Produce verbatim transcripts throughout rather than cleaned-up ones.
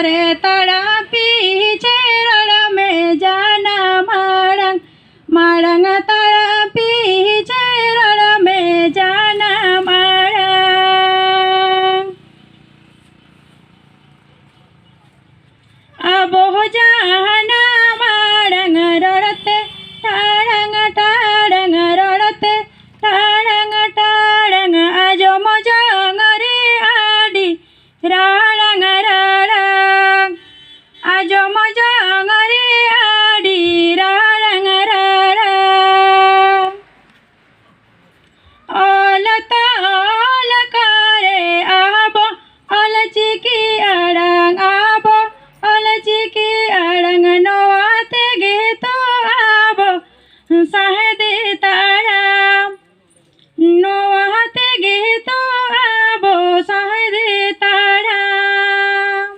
ᱛᱟᱲᱟᱢ ᱯᱤᱪᱷᱮ ᱨᱚᱲ ᱢᱮ ᱡᱟᱱᱟᱢ ᱟᱲᱟᱝ, ᱢᱟᱲᱟᱝ ᱛᱟᱲᱟᱢ ᱯᱤᱪᱷᱮ ᱨᱚᱲ ᱢᱮ ᱡᱟᱱᱟᱢ ᱟᱲᱟᱝ᱾ ᱟᱵᱚ ᱡᱟᱱᱟᱢ ᱟᱲᱟᱝ ᱨᱚᱲ ᱛᱮ, ᱴᱟᱲᱟᱝ ᱴᱟᱲᱟᱝ ᱨᱚᱲ ᱛᱮ, ᱴᱟᱲᱟᱝ ᱴᱟᱲᱟᱝ ᱟᱸᱡᱚᱢ ᱡᱚᱝ ᱨᱮ ᱟᱹᱰᱤ ᱨᱟᱲᱟᱝ ᱨᱟᱲᱟᱝ, ᱟᱸᱡᱚᱢ ᱡᱚᱝ ᱨᱮ ᱟᱹᱰᱤ ᱨᱟᱲᱟᱝ ᱨᱟᱲᱟᱝ᱾ ᱚᱞ ᱛᱚᱞ ᱠᱚᱨᱮ ᱟᱵᱚ ᱚᱞ ᱪᱤᱠᱤ ᱟᱲᱟᱝ, ᱟᱵᱚ ᱚᱞ ᱪᱤᱠᱤ ᱟᱲᱟᱝ, ᱱᱚᱣᱟ ᱛᱮᱜᱮ ᱛᱚ ᱟᱵᱚ ᱥᱟᱦᱮᱫ ᱛᱟᱲᱟᱢ, ᱱᱚᱣᱟ ᱛᱮᱜᱮ ᱛᱚ ᱟᱵᱚ ᱥᱟᱦᱮᱫ ᱛᱟᱲᱟᱢ᱾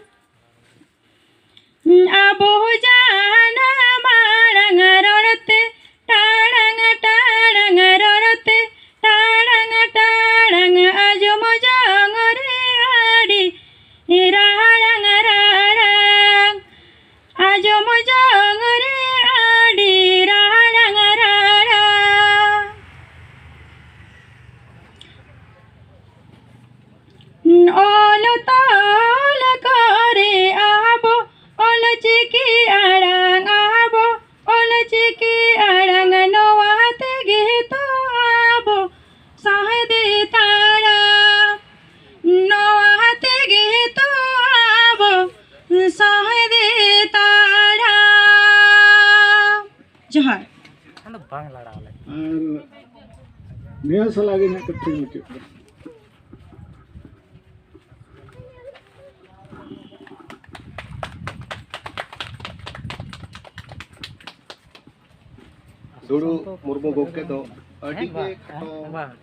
ᱟᱵᱚ ᱡᱟᱱᱟᱢ ᱟᱲᱟᱝ ᱨᱚᱲ ᱛᱮ, ᱴᱟᱲᱟᱝ ᱴᱟᱲᱟᱝ ᱨᱚᱲ ᱛᱮ, ᱴᱟᱲᱟᱝ ᱴᱟᱲᱟᱝ ᱟᱸᱡᱚᱢ ᱡᱚᱝ ᱨᱮ ᱟᱹᱰᱤ ᱨᱟᱲᱟᱝ ᱨᱟᱲᱟᱝ, ᱟᱸᱡᱚᱢ ᱡᱚᱝ ᱨᱮ ᱟᱹᱰᱤ ᱨᱟᱲᱟᱝ ᱨᱟᱲᱟᱝ᱾ ᱚᱞ ᱛᱚᱞ ᱠᱚᱨᱮ ᱟᱵᱚ ᱚᱞ ᱪᱤᱠᱤ ᱟᱲᱟᱝ, ᱟᱵᱚ ᱚᱞ ᱪᱤᱠᱤ ᱟᱲᱟᱝ, ᱱᱚᱣᱟ ᱛᱮᱜᱮ ᱛᱚ ᱟᱵᱚ ᱥᱟᱦᱮᱫ ᱛᱟᱲᱟᱢ, ᱱᱚᱣᱟ ᱛᱮᱜᱮ ᱛᱚ ᱟᱵᱚ ᱥᱟᱦᱮᱫ ᱛᱟᱲᱟᱢ᱾ ᱡᱚᱦᱟᱨ᱾ ᱟᱫᱚ ᱵᱟᱝ ᱞᱟᱲᱟᱣ ᱞᱮ᱾ ᱟᱨ ᱱᱤᱭᱟᱹ ᱥᱟᱞᱟ ᱜᱮ ᱱᱟᱜ ᱠᱟᱛᱷᱟᱧ ᱢᱩᱪᱟᱹᱫ ᱫᱟ᱾ ᱫᱩᱲᱩ ᱢᱩᱨᱢᱩ ᱜᱚᱢᱠᱮ ᱫᱚ ᱟᱹᱰᱤ ᱜᱮ ᱠᱷᱟᱴᱚ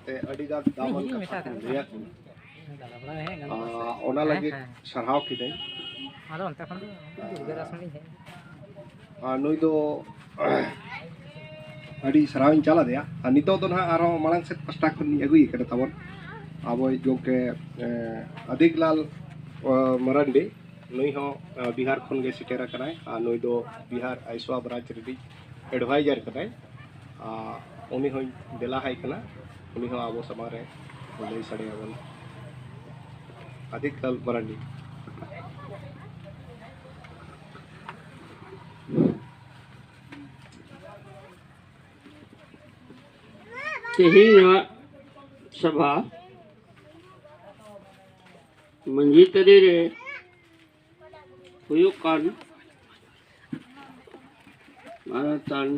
ᱛᱮ ᱟᱹᱰᱤ ᱜᱟᱱ ᱫᱟᱢᱟᱱ ᱠᱟᱛᱷᱟ ᱠᱚ ᱞᱟᱹᱭᱟᱫ ᱵᱚᱱᱟ᱾ ᱟᱨ ᱚᱱᱟ ᱞᱟᱹᱜᱤᱫ ᱥᱟᱨᱦᱟᱣ ᱠᱤᱱᱟᱹᱧ᱾ ᱟᱫᱚ ᱚᱱᱛᱮ ᱠᱷᱚᱱ ᱫᱚ ᱫᱩᱨᱜᱟᱹ ᱫᱟᱥ ᱦᱚᱸ ᱞᱤᱧ ᱦᱮᱡ ᱮᱱᱟ᱾ ᱟᱨ ᱱᱩᱭ ᱫᱚ ᱟᱹᱰᱤ ᱥᱟᱨᱦᱟᱣᱤᱧ ᱪᱟᱞ ᱟᱫᱮᱭᱟ᱾ ᱟᱨ ᱱᱤᱛᱚᱜ ᱫᱚ ᱱᱟᱦᱟᱜ ᱟᱨᱦᱚᱸ ᱢᱟᱲᱟᱝ ᱥᱮᱫ ᱯᱟᱥᱴᱟ ᱠᱷᱚᱱ ᱞᱤᱧ ᱟᱹᱜᱩᱭᱮ ᱠᱟᱱᱟ ᱛᱟᱵᱚᱱ ᱟᱵᱚᱭᱤᱡ ᱜᱚᱢᱠᱮ, ᱮ, ᱟᱫᱤᱠᱞᱟᱞ, ᱚ, ᱢᱟᱨᱟᱱᱰᱤ᱾ ᱱᱩᱭ ᱦᱚᱸ, ᱟ, ᱵᱤᱦᱟᱨ ᱠᱷᱚᱱ ᱜᱮ ᱥᱮᱴᱮᱨ ᱟᱠᱟᱱᱟᱭ᱾ ᱟᱨ ᱱᱩᱭ ᱫᱚ ᱵᱤᱦᱟᱨ ᱟᱭᱥᱣᱟ ᱵᱨᱟᱧᱪ ᱨᱤᱱᱤᱡ ᱮᱰᱵᱷᱟᱭᱡᱟᱨ ᱠᱟᱱᱟᱭ᱾ ᱟ, ᱩᱱᱤ ᱦᱚᱸᱧ ᱫᱮᱞᱟ ᱟᱭ ᱠᱟᱱᱟ, ᱩᱱᱤ ᱦᱚᱸ ᱟᱵᱚ ᱥᱟᱢᱟᱝ ᱨᱮ ᱞᱟᱹᱭ ᱥᱟᱰᱮ ᱟᱵᱚᱱᱟ᱾ ᱟᱫᱤᱛ ᱞᱟᱞ ᱢᱟᱨᱟᱱᱰᱤ᱾ ᱛᱮᱦᱮᱧᱟᱜ ᱥᱚᱵᱷᱟ ᱢᱟᱹᱡᱷᱤ ᱛᱟᱹᱨᱤ ᱨᱮ ᱦᱩᱭᱩᱜ ᱠᱟᱱ ᱢᱟᱱᱚᱛᱟᱱ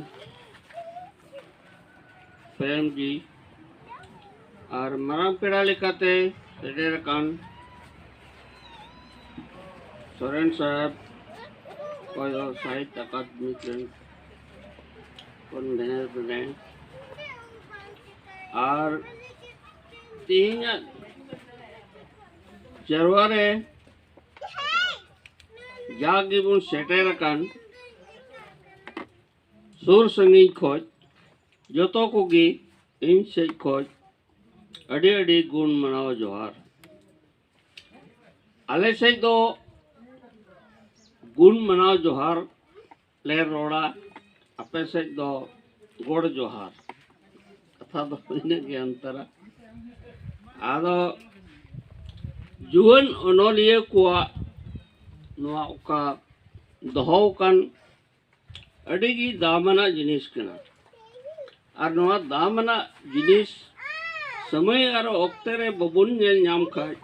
ᱯᱨᱮᱢ ᱡᱤ ᱟᱨ ᱢᱟᱨᱟᱝ ᱯᱮᱲᱟ ᱞᱮᱠᱟᱛᱮ ᱥᱮᱴᱮᱨ ᱟᱠᱟᱱ ᱥᱚᱨᱮᱱ ᱥᱟᱦᱮᱵᱽ, ᱚᱠᱚᱭ ᱫᱚ ᱥᱟᱦᱤᱛᱭᱚ ᱟᱠᱟᱫᱮᱢᱤ ᱨᱮᱱ ᱠᱚᱱᱵᱷᱮᱱᱟᱨ ᱠᱟᱱᱟᱭ, ᱟᱨ ᱛᱮᱦᱮᱧᱟᱜ ᱡᱟᱨᱣᱟ ᱨᱮ ᱡᱟ ᱜᱮᱵᱚᱱ ᱥᱮᱴᱮᱨ ᱟᱠᱟᱱ ᱥᱩᱨ ᱥᱟᱺᱜᱤᱧ ᱠᱷᱚᱡ, ᱡᱚᱛᱚ ᱠᱚᱜᱮ ᱤᱧ ᱥᱮᱡ ᱠᱷᱚᱡ ᱟᱹᱰᱤ ᱟᱹᱰᱤ ᱜᱩᱱ ᱢᱟᱱᱟᱣ ᱡᱚᱦᱟᱨ᱾ ᱟᱞᱮ ᱥᱮᱡ ᱫᱚ ᱜᱩᱱ ᱢᱟᱱᱟᱣ ᱡᱚᱦᱟᱨ ᱞᱮ ᱨᱚᱲᱟ, ᱟᱯᱮ ᱥᱮᱡ ᱫᱚ ᱜᱚᱰ ᱡᱚᱦᱟᱨ᱾ ᱠᱟᱛᱷᱟ ᱫᱚ ᱤᱱᱟᱹᱜ ᱜᱮ ᱚᱱᱛᱚᱨᱟ᱾ ᱟᱫᱚ ᱡᱩᱣᱟᱹᱱ ᱚᱱᱚᱞᱤᱭᱟᱹ ᱠᱚᱣᱟᱜ ᱱᱚᱣᱟ ᱚᱠᱟ ᱫᱚᱦᱚ ᱟᱠᱟᱱ ᱟᱹᱰᱤ ᱜᱮ ᱫᱟᱢ ᱟᱱᱟᱜ ᱡᱤᱱᱤᱥ ᱠᱟᱱᱟ᱾ ᱟᱨ ᱱᱚᱣᱟ ᱫᱟᱢ ᱟᱱᱟᱜ ᱡᱤᱱᱤᱥ ᱥᱚᱢᱚᱭ ᱟᱨ ᱚᱠᱛᱮ ᱨᱮ ᱵᱟᱵᱚᱱ ᱧᱮᱞ ᱧᱟᱢ ᱠᱷᱟᱡ,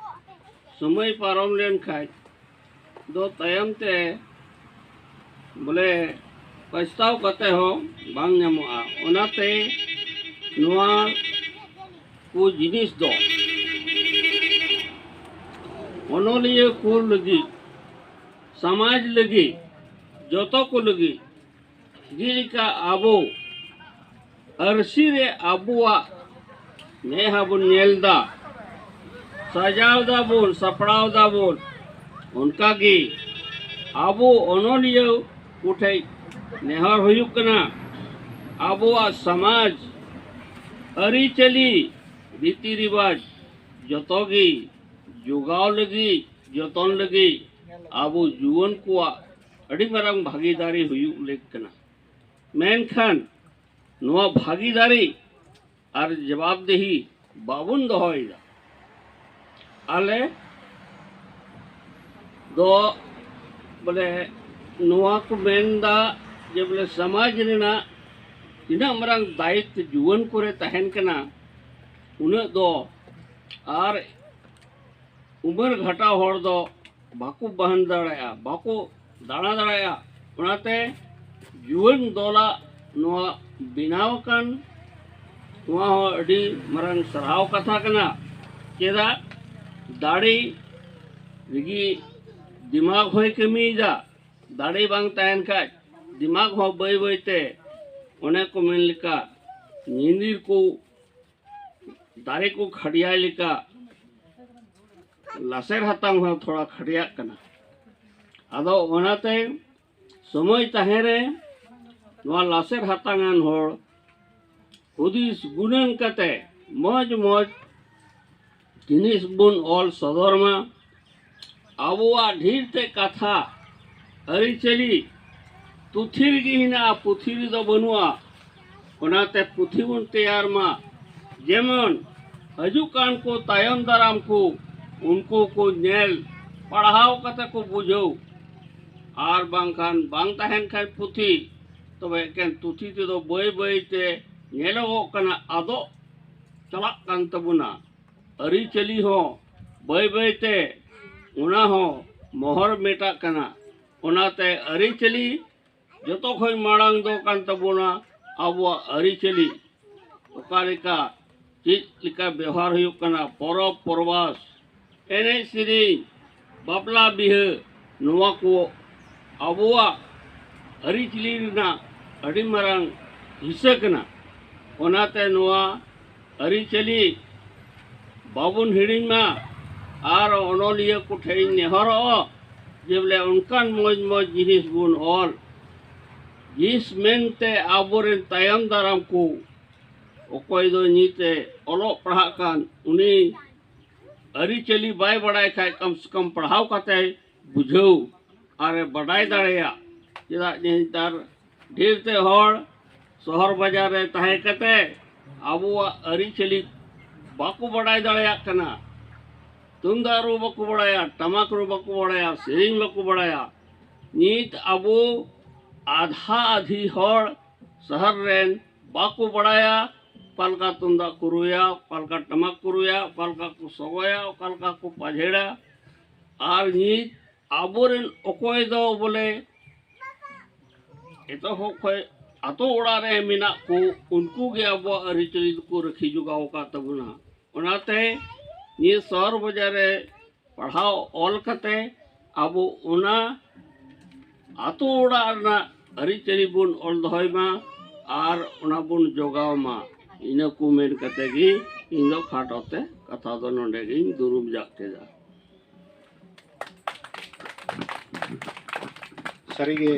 ᱥᱚᱢᱚᱭ ᱯᱟᱨᱚᱢ ᱞᱮᱱ ᱠᱷᱟᱡ ᱫᱚ ᱛᱟᱭᱚᱢ ᱛᱮ ᱵᱚᱞᱮ ᱯᱟᱪᱷᱛᱟᱣ ᱠᱟᱛᱮ ᱦᱚᱸ ᱵᱟᱝ ᱧᱟᱢᱚᱜᱼᱟ᱾ ᱚᱱᱟᱛᱮ ᱱᱚᱣᱟ ᱠᱚ ᱡᱤᱱᱤᱥ ᱫᱚ ᱚᱱᱚᱞᱤᱭᱟᱹ ᱠᱚ ᱞᱟᱹᱜᱤᱫ, ᱥᱚᱢᱟᱡᱽ ᱞᱟᱹᱜᱤᱫ, ᱡᱚᱛᱚ ᱠᱚ ᱞᱟᱹᱜᱤᱫ, ᱡᱮᱞᱮᱠᱟ ᱟᱵᱚ ᱟᱹᱨᱥᱤ ᱨᱮ ᱟᱵᱚᱣᱟᱜ ᱢᱮᱫᱦᱟ ᱵᱚᱱ ᱧᱮᱞ ᱮᱫᱟ, ᱥᱟᱡᱟᱣ ᱫᱟᱵᱚᱱ, ᱥᱟᱯᱲᱟᱣ ᱫᱟᱵᱚᱱ, ᱚᱱᱠᱟᱜᱮ ᱟᱵᱚ ᱚᱱᱚᱞᱤᱭᱟᱹ ᱠᱚᱴᱷᱮᱡ ᱱᱮᱦᱚᱨ ᱦᱩᱭᱩᱜ ᱠᱟᱱᱟ, ᱟᱵᱚᱣᱟᱜ ᱥᱚᱢᱟᱡᱽ, ᱟᱹᱨᱤᱪᱟᱹᱞᱤ, ᱨᱤᱛᱤ ᱨᱮᱣᱟᱡᱽ ᱡᱚᱛᱚ ᱜᱮ ᱡᱚᱜᱟᱣ ᱞᱟᱹᱜᱤᱫ, ᱡᱚᱛᱚᱱ ᱞᱟᱹᱜᱤᱫ ᱟᱵᱚ ᱡᱩᱣᱟᱹᱱ ᱠᱚᱣᱟᱜ ᱟᱹᱰᱤ ᱢᱟᱨᱟᱝ ᱵᱷᱟᱹᱜᱤᱫᱟᱨᱤ ᱦᱩᱭᱩᱜ ᱞᱮᱠ ᱠᱟᱱᱟ᱾ ᱢᱮᱱᱠᱷᱟᱱ ᱱᱚᱣᱟ ᱵᱷᱟᱹᱜᱤᱫᱟᱨᱤ ᱟᱨ ᱡᱚᱵᱟᱵᱫᱮᱦᱤ ᱵᱟᱵᱚᱱ ᱫᱚᱦᱚᱭᱮᱫᱟ᱾ ᱟᱞᱮ ᱫᱚ ᱵᱚᱞᱮ ᱱᱚᱣᱟ ᱠᱚ ᱢᱮᱱᱫᱟ ᱡᱮ ᱵᱚᱞᱮ ᱥᱚᱢᱟᱡᱽ ᱨᱮᱱᱟᱜ ᱛᱤᱱᱟᱹᱜ ᱢᱟᱨᱟᱝ ᱫᱟᱭᱤᱛᱛᱚ ᱡᱩᱣᱟᱹᱱ ᱠᱚᱨᱮ ᱛᱟᱦᱮᱱ ᱠᱟᱱᱟ, ᱩᱱᱟᱹᱜ ᱫᱚ ᱟᱨ ᱩᱢᱮᱨ ᱜᱷᱟᱴᱟᱣ ᱦᱚᱲ ᱫᱚ ᱵᱟᱠᱚ ᱵᱟᱦᱟᱱ ᱫᱟᱲᱮᱭᱟᱜᱼᱟ, ᱵᱟᱠᱚ ᱫᱟᱬᱟ ᱫᱟᱲᱮᱭᱟᱜᱼᱟ᱾ ᱚᱱᱟᱛᱮ ᱡᱩᱣᱟᱹᱱ ᱫᱚᱞᱟᱜ ᱱᱚᱣᱟ ᱵᱮᱱᱟᱣ ᱟᱠᱟᱱ, ᱱᱚᱣᱟ ᱦᱚᱸ ᱟᱹᱰᱤ ᱢᱟᱨᱟᱝ ᱥᱟᱨᱦᱟᱣ ᱠᱟᱛᱷᱟ ᱠᱟᱱᱟ᱾ ᱪᱮᱫᱟᱜ? ᱫᱟᱲᱮ ᱨᱮᱜᱮ ᱫᱤᱢᱟᱜᱽ ᱦᱚᱸᱭ ᱠᱟᱹᱢᱤᱭᱮᱫᱟ᱾ ᱫᱟᱲᱮ ᱵᱟᱝ ᱛᱟᱦᱮᱱ ᱠᱷᱟᱡ ᱫᱤᱢᱟᱜᱽ ᱦᱚᱸ ᱵᱟᱹᱭ ᱵᱟᱹᱭᱛᱮ, ᱚᱱᱮ ᱠᱚ ᱢᱮᱱ ᱞᱮᱠᱟ, ᱧᱤᱫᱤᱨ ᱠᱚ ᱫᱟᱨᱮ ᱠᱚ ᱠᱷᱟᱰᱭᱟᱭ ᱞᱮᱠᱟ ᱞᱟᱥᱮᱨ ᱦᱟᱛᱟᱝ ᱦᱚᱸ ᱛᱷᱚᱲᱟ ᱠᱷᱟᱰᱭᱟᱜ ᱠᱟᱱᱟ᱾ ᱟᱫᱚ ᱚᱱᱟᱛᱮ ᱥᱚᱢᱚᱭ ᱛᱟᱦᱮᱸ ᱨᱮ ᱱᱚᱣᱟ ᱞᱟᱥᱮᱨ ᱦᱟᱛᱟᱝᱟᱱ ᱦᱚᱲ ᱦᱩᱫᱤᱥ ᱜᱩᱱᱟᱹᱱ ᱠᱟᱛᱮ ᱢᱚᱡᱽ ᱢᱚᱡᱽ ᱡᱤᱱᱤᱥ ᱵᱚᱱ ᱚᱞ ᱥᱚᱫᱚᱨ ᱢᱟ᱾ ᱟᱵᱚᱣᱟᱜ ᱰᱷᱮᱨ ᱛᱮ ᱠᱟᱛᱷᱟ, ᱟᱹᱨᱤᱪᱟᱹᱞᱤ ᱯᱩᱛᱷᱤ ᱨᱮᱜᱮ ᱦᱮᱱᱟᱜᱼᱟ, ᱯᱩᱛᱷᱤ ᱨᱮᱫᱚ ᱵᱟᱹᱱᱩᱜᱼᱟ᱾ ᱚᱱᱟᱛᱮ ᱯᱩᱛᱷᱤ ᱵᱚᱱ ᱛᱮᱭᱟᱨ ᱢᱟ, ᱡᱮᱢᱚᱱ ᱦᱤᱡᱩᱜ ᱠᱟᱱ ᱠᱚ ᱛᱟᱭᱚᱢ ᱫᱟᱨᱟᱢ ᱠᱚ ᱩᱱᱠᱩ ᱠᱚ ᱧᱮᱞ ᱯᱟᱲᱦᱟᱣ ᱠᱟᱛᱮ ᱠᱚ ᱵᱩᱡᱷᱟᱹᱣ᱾ ᱟᱨ ᱵᱟᱝᱠᱷᱟᱱ ᱵᱟᱝ ᱛᱟᱦᱮᱱ ᱠᱷᱟᱱ ᱯᱩᱛᱷᱤ, ᱛᱚᱵᱮ ᱮᱠᱮᱱ ᱯᱩᱛᱷᱤ ᱛᱮᱫᱚ ᱵᱟᱹᱭ ᱵᱟᱹᱭ ᱛᱮ ᱧᱮᱞᱚᱜᱚᱜ ᱠᱟᱱᱟ, ᱟᱫᱚᱜ ᱪᱟᱞᱟᱜ ᱠᱟᱱ ᱛᱟᱵᱚᱱᱟ᱾ ᱟᱹᱨᱤᱪᱟᱹᱞᱤ ᱦᱚᱸ ᱵᱟᱹᱭ ᱵᱟᱹᱭ ᱛᱮ ᱚᱱᱟ ᱦᱚᱸ ᱢᱚᱦᱚᱨ ᱢᱮᱴᱟᱜ ᱠᱟᱱᱟ᱾ ᱚᱱᱟᱛᱮ ᱟᱹᱨᱤᱪᱟᱹᱞᱤ ᱡᱚᱛᱚ ᱠᱷᱚᱱ ᱢᱟᱲᱟᱝ ᱫᱚ ᱠᱟᱱ ᱛᱟᱵᱚᱱᱟ ᱟᱵᱚᱣᱟᱜ ᱟᱹᱨᱤᱪᱟᱹᱞᱤ, ᱚᱠᱟ ᱞᱮᱠᱟ ᱪᱮᱫ ᱞᱮᱠᱟ ᱵᱮᱣᱦᱟᱨ ᱦᱩᱭᱩᱜ ᱠᱟᱱᱟ, ᱯᱚᱨᱚᱵᱽ ᱯᱚᱨᱵᱟᱥ, ᱮᱱᱮᱡ ᱥᱮᱨᱮᱧ, ᱵᱟᱯᱞᱟ ᱵᱤᱦᱟᱹ, ᱱᱚᱣᱟ ᱠᱚ ᱟᱵᱚᱣᱟᱜ ᱟᱹᱨᱤᱪᱟᱹᱞᱤ ᱨᱮᱱᱟᱜ ᱟᱹᱰᱤ ᱢᱟᱨᱟᱝ ᱦᱤᱥᱟᱹ ᱠᱟᱱᱟ᱾ ᱚᱱᱟᱛᱮ ᱱᱚᱣᱟ ᱟᱹᱨᱤᱪᱟᱹᱞᱤ ᱵᱟᱵᱚᱱ ᱦᱤᱲᱤᱧ ᱢᱟ᱾ ᱟᱨ ᱚᱱᱚᱞᱤᱭᱟᱹ ᱠᱚᱴᱷᱮᱱ ᱤᱧ ᱱᱮᱦᱚᱨᱚᱜᱼᱟ ᱡᱮ ᱵᱚᱞᱮ ᱚᱱᱠᱟᱱ ᱢᱚᱡᱽ ᱢᱚᱡᱽ ᱡᱤᱱᱤᱥ ᱵᱚᱱ ᱚᱞ, ᱡᱤᱥ ᱢᱮᱱᱛᱮ ᱟᱵᱚᱨᱮᱱ ᱛᱟᱭᱚᱢ ᱫᱟᱨᱟᱢ ᱠᱚ, ᱚᱠᱚᱭ ᱫᱚ ᱱᱤᱛᱮ ᱚᱞᱚᱜ ᱯᱟᱲᱦᱟᱜ ᱠᱟᱱ, ᱩᱱᱤ ᱟᱹᱨᱤᱪᱟᱹᱞᱤ ᱵᱟᱭ ᱵᱟᱲᱟᱭ ᱠᱷᱟᱡ ᱠᱚᱢ ᱥᱮ ᱠᱚᱢ ᱯᱟᱲᱦᱟᱣ ᱠᱟᱛᱮ ᱵᱩᱡᱷᱟᱹᱣ ᱟᱨᱮ ᱵᱟᱰᱟᱭ ᱫᱟᱲᱮᱭᱟᱜ᱾ ᱪᱮᱫᱟᱜ ᱡᱮ ᱱᱮᱛᱟᱨ ᱰᱷᱮᱨ ᱛᱮ ᱦᱚᱲ ᱥᱚᱦᱚᱨ ᱵᱟᱡᱟᱨ ᱨᱮ ᱛᱟᱦᱮᱸ ᱠᱟᱛᱮ ᱟᱵᱚᱣᱟᱜ ᱟᱹᱨᱤᱪᱟᱹᱞᱤ ᱵᱟᱠᱚ ᱵᱟᱰᱟᱭ ᱫᱟᱲᱮᱭᱟᱜ ᱠᱟᱱᱟ᱾ ᱛᱩᱢᱫᱟᱜ ᱨᱩ ᱵᱟᱠᱚ ᱵᱟᱲᱟᱭᱟ, ᱴᱟᱢᱟᱠ ᱨᱩ ᱵᱟᱠᱚ ᱵᱟᱲᱟᱭᱟ, ᱥᱮᱨᱮᱧ ᱵᱟᱠᱚ ᱵᱟᱲᱟᱭᱟ᱾ ᱱᱤᱛ ᱟᱵᱚ ᱟᱫᱷᱟ ᱟᱫᱷᱤ ᱦᱚᱲ ᱥᱚᱦᱚᱨ ᱨᱮᱱ ᱵᱟᱠᱚ ᱵᱟᱲᱟᱭᱟ ᱚᱠᱟ ᱞᱮᱠᱟ ᱛᱩᱢᱫᱟᱜ ᱠᱚ ᱨᱩᱭᱟ, ᱚᱠᱟ ᱞᱮᱠᱟ ᱴᱟᱢᱟᱠ ᱠᱚ ᱨᱩᱭᱟ, ᱚᱠᱟ ᱞᱮᱠᱟ ᱠᱚ ᱥᱚᱜᱚᱭᱟ, ᱚᱠᱟ ᱞᱮᱠᱟ ᱠᱚ ᱯᱟᱡᱷᱮᱲᱟ᱾ ᱟᱨ ᱱᱤᱛ ᱟᱵᱚᱨᱮᱱ ᱚᱠᱚᱭ ᱫᱚ ᱵᱚᱞᱮ ᱮᱛᱚᱦᱚᱵ ᱠᱷᱚᱱ ᱟᱛᱳ ᱚᱲᱟᱜ ᱨᱮ ᱢᱮᱱᱟᱜ ᱠᱚ, ᱩᱱᱠᱩ ᱜᱮ ᱟᱵᱚᱣᱟᱜ ᱟᱹᱨᱤᱪᱟᱹᱞᱤ ᱫᱚᱠᱚ ᱨᱟᱹᱠᱷᱤ ᱡᱚᱜᱟᱣ ᱟᱠᱟᱫ ᱛᱟᱵᱚᱱᱟ᱾ ᱚᱱᱟᱛᱮ ᱱᱤᱭᱟᱹ ᱥᱚᱦᱚᱨ ᱵᱟᱡᱟᱨ ᱨᱮ ᱯᱟᱲᱦᱟᱣ ᱚᱞ ᱠᱟᱛᱮ ᱟᱵᱚ ᱚᱱᱟ ᱟᱛᱳ ᱚᱲᱟᱜ ᱨᱮᱱᱟᱜ ᱟᱹᱨᱤᱪᱟᱹᱞᱤ ᱵᱚᱱ ᱚᱞ ᱫᱚᱦᱚᱭ ᱢᱟ ᱟᱨ ᱚᱱᱟ ᱵᱚᱱ ᱡᱚᱜᱟᱣ ᱢᱟ᱾ ᱤᱱᱟᱹ ᱠᱚ ᱢᱮᱱ ᱠᱟᱛᱮ ᱜᱮ ᱤᱧ ᱫᱚ ᱠᱷᱟᱴᱚ ᱛᱮ ᱠᱟᱛᱷᱟ ᱫᱚ ᱱᱚᱰᱮ ᱜᱤᱧ ᱫᱩᱲᱩᱵ ᱡᱟᱜ ᱠᱮᱫᱟ᱾ ᱥᱟᱹᱨᱤᱜᱮ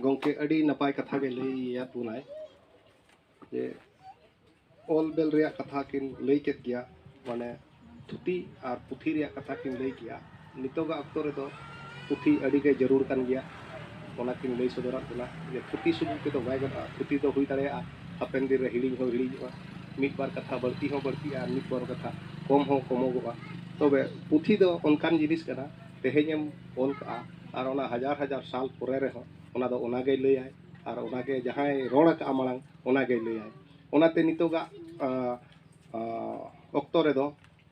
ᱜᱚᱢᱠᱮ ᱟᱹᱰᱤ ᱱᱟᱯᱟᱭ ᱠᱟᱛᱷᱟ ᱜᱮ ᱞᱟᱹᱭᱟᱫ ᱵᱚᱱᱟᱭ ᱡᱮ ᱚᱞ ᱵᱮᱞ ᱨᱮᱭᱟᱜ ᱠᱟᱛᱷᱟ ᱠᱤᱱ ᱞᱟᱹᱭ ᱠᱮᱫ ᱜᱮᱭᱟ, ᱢᱟᱱᱮ ᱛᱷᱩᱛᱤ ᱟᱨ ᱯᱩᱛᱷᱤ ᱨᱮᱭᱟᱜ ᱠᱟᱛᱷᱟ ᱠᱤᱱ ᱞᱟᱹᱭ ᱠᱮᱜᱼᱟ᱾ ᱱᱤᱛᱚᱜᱟᱜ ᱚᱠᱛᱚ ᱨᱮᱫᱚ ᱯᱩᱛᱷᱤ ᱟᱹᱰᱤ ᱜᱮ ᱡᱟᱹᱨᱩᱲ ᱠᱟᱱ ᱜᱮᱭᱟ, ᱚᱱᱟ ᱠᱤᱱ ᱞᱟᱹᱭ ᱥᱚᱫᱚᱨᱟᱫ ᱵᱚᱱᱟ ᱡᱮ ᱛᱷᱩᱛᱤ ᱥᱩᱢᱩᱝ ᱛᱮᱫᱚ ᱵᱟᱭ ᱜᱟᱱᱚᱜᱼᱟ᱾ ᱛᱷᱩᱛᱤ ᱫᱚ ᱦᱩᱭ ᱫᱟᱲᱮᱭᱟᱜᱼᱟ ᱦᱟᱯᱮᱱ ᱫᱤᱱ ᱨᱮ ᱦᱤᱲᱤᱧ ᱦᱚᱸ ᱦᱤᱲᱤᱧᱚᱜᱼᱟ, ᱢᱤᱫ ᱵᱟᱨ ᱠᱟᱛᱷᱟ ᱵᱟᱹᱲᱛᱤ ᱦᱚᱸ ᱵᱟᱹᱲᱛᱤᱜᱼᱟ ᱟᱨ ᱢᱤᱫ ᱵᱟᱨ ᱠᱟᱛᱷᱟ ᱠᱚᱢ ᱦᱚᱸ ᱠᱚᱢᱚᱜᱚᱜᱼᱟ᱾ ᱛᱚᱵᱮ ᱯᱩᱛᱷᱤ ᱫᱚ ᱚᱱᱠᱟᱱ ᱡᱤᱱᱤᱥ ᱠᱟᱱᱟ, ᱛᱮᱦᱮᱧᱮᱢ ᱚᱞ ᱠᱟᱜᱼᱟ ᱟᱨ ᱚᱱᱟ ᱦᱟᱡᱟᱨ ᱦᱟᱡᱟᱨ ᱥᱟᱞ ᱯᱚᱨᱮ ᱨᱮᱦᱚᱸ ᱚᱱᱟ ᱫᱚ ᱚᱱᱟᱜᱮᱭ ᱞᱟᱹᱭᱟᱭ ᱟᱨ ᱚᱱᱟᱜᱮ ᱡᱟᱦᱟᱸᱭ ᱨᱚᱲ ᱟᱠᱟᱜᱼᱟ ᱢᱟᱲᱟᱝ ᱚᱱᱟᱜᱮᱭ ᱞᱟᱹᱭᱟᱭ᱾ ᱚᱱᱟᱛᱮ ᱱᱤᱛᱚᱜᱟᱜ ᱟ, ᱟ, ᱚᱠᱛᱚ ᱨᱮᱫᱚ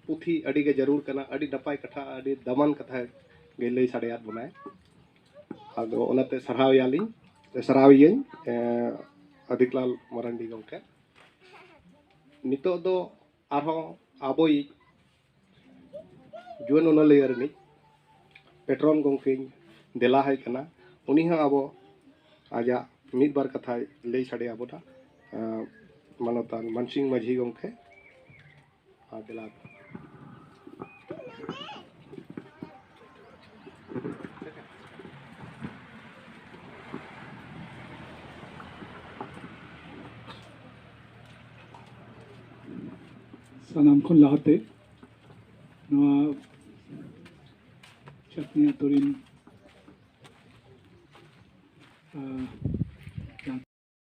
ᱯᱩᱛᱷᱤ ᱟᱹᱰᱤ ᱜᱮ ᱡᱟᱹᱨᱩᱲ ᱠᱟᱱᱟ᱾ ᱟᱹᱰᱤ ᱱᱟᱯᱟᱭ ᱠᱟᱛᱷᱟ, ᱟᱹᱰᱤ ᱫᱟᱢᱟᱱ ᱠᱟᱛᱷᱟ ᱜᱮ ᱞᱟᱹᱭ ᱥᱟᱰᱮᱭᱟᱫ ᱵᱚᱱᱟᱭ᱾ ᱟᱫᱚ ᱚᱱᱟᱛᱮ ᱥᱟᱨᱦᱟᱣ ᱮᱭᱟᱞᱤᱧ, ᱥᱟᱨᱦᱟᱣ ᱮᱭᱟᱹᱧ, ᱮ, ᱟᱫᱤᱠᱞᱟᱞ ᱢᱟᱨᱟᱱᱰᱤ ᱜᱚᱢᱠᱮ᱾ ᱱᱤᱛᱚᱜ ᱫᱚ ᱟᱨᱦᱚᱸ ᱟᱵᱚᱭᱤᱡ ᱡᱩᱣᱟᱹᱱ ᱚᱱᱚᱞᱤᱭᱟᱹ ᱨᱤᱱᱤᱡ ᱯᱮᱴᱨᱚᱱ ᱜᱚᱢᱠᱮᱧ ᱫᱮᱞᱟ ᱟᱭ ᱠᱟᱱᱟ᱾ ᱩᱱᱤ ᱦᱚᱸ ᱟᱵᱚ ᱟᱡᱟᱜ ᱢᱤᱫ ᱵᱟᱨ ᱠᱟᱛᱷᱟᱭ ᱞᱟᱹᱭ ᱥᱟᱰᱮ ᱟᱵᱚᱱᱟ᱾ ᱮᱸ, ᱢᱟᱱᱚᱛᱟᱱ ᱢᱟᱱᱥᱤᱝ ᱢᱟᱹᱡᱷᱤ ᱜᱚᱢᱠᱮ, ᱟᱨ ᱫᱮᱞᱟ᱾ ᱥᱟᱱᱟᱢ ᱠᱷᱚᱱ ᱞᱟᱦᱟᱛᱮ ᱱᱚᱣᱟ ᱱᱤᱭᱟᱹ ᱟᱹᱛᱩ ᱨᱤᱱ, ᱟᱸ,